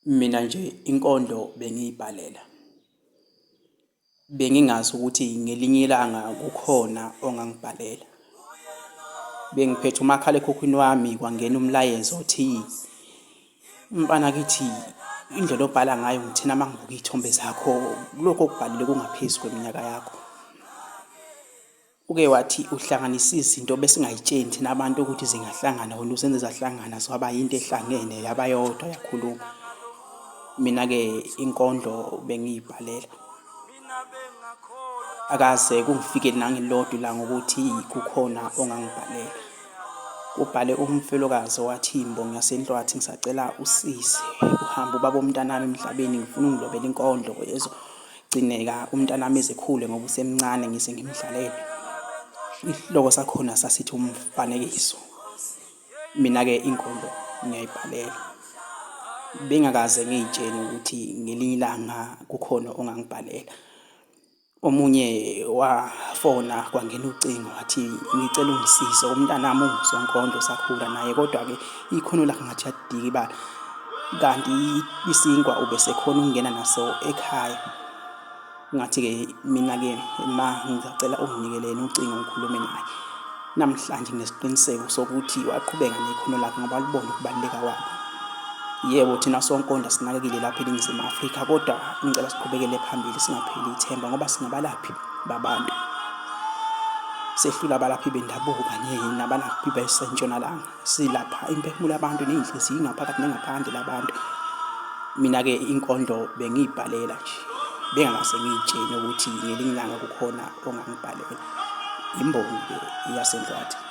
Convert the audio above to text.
Mina nje inkondlo bengiyibhalela. Bengingazi ukuthi ngelinye ilanga kukhona ongangibhalela. Bengiphethe umakhalekhukhwini wami kwangena umlayezo othi, mfanakithi indlela obhala ngayo ngithena uma ngibuka iy'thombe zakho lokhu okubhalile kungaphezu kweminyaka yakho. Uke wathi uhlanganisa izinto besingayitsheni thina abantu ukuthi zingahlangana wena uzenze zahlangana zaba yinto ehlangene yaba yodwa yakhuluma. Mina-ke inkondlo bengiyibhalela. Akaze kungifikele nangelilodwa ilanga ukuthi kukhona ongangibhalela. Kubhale umfelokazi owathi imbongi yaseNhlwathi ngisacela usize uhambe ubaba womntanami emhlabeni ngifuna ungilobele inkondlo Gcineka umntanami ezekhule ngoba usemncane ngize ngimdlalele. Isihloko sakhona sasithi umfanekiso. Mina-ke inkondlo ngiyayibhalela. Bengakaze ngiy'tshene ukuthi ngelinye ilanga kukhona ongangibhalela. Omunye wafona kwangena ucingo wathi ngicela ungisize umntanami ungusonkondlo sakhula naye kodwa-ke ikhono lakhe ngathi yadikibala. Kanti isinkwa ubesekhona ukungena naso ekhaya. Ngathi-ke mina-ke ma ngisacela unginike yena ucingo ngikhulume naye. Namhlanje nginesiqiniseko sokuthi waqhubeka nekhono lakhe ngoba alubona ukubaluleka kwalo. Yebo, thina sonkondlo asinakekile lapha eNingizimu Afrika kodwa ngicela siqhubekele phambili singapheli ithemba ngoba singabalaphi babantu. Sehlula abalaphi bendabuko kanye nabalaphi basentshonalanga. Silapha imiphefumulo yabantu ney'nhliziyo ingaphakathi nengaphandle labantu. Mina-ke inkondlo bengiyibhalela nje, bengingakaze ngiy'tshene ukuthi ngelinye ilanga kukhona ongangibhalela. Imbongi-ke yaseNhlwathi.